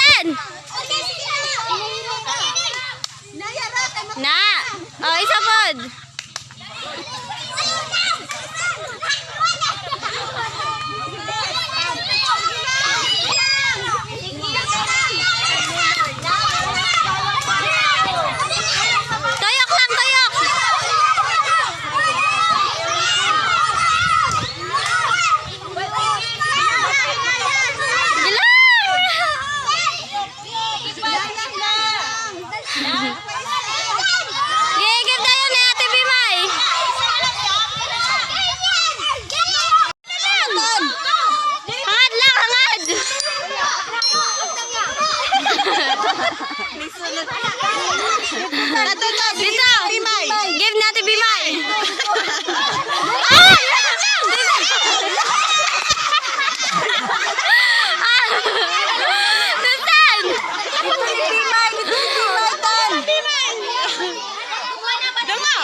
Susan! Na! Oh, isa pod. Tuyok lang, tuyok! Sige lang! Gigib tayo ni Ate Bimay. Hangad lang, hangad! Dito! Give natin Bimay! Ay! Ah! Susan! Dungo!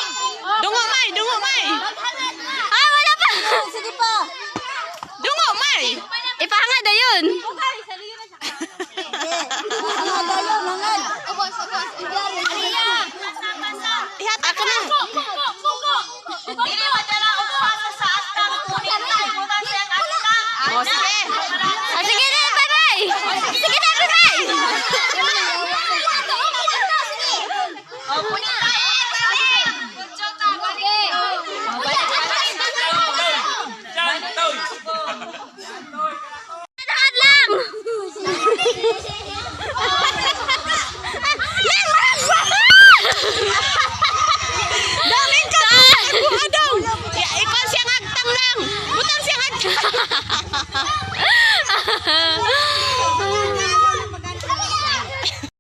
Dungo, May! Dungo, May! Ay, wala pa! Sige pa. Dungo, May! Ipahangad ayun! Hangad tayo, hangad. Ihat ako na!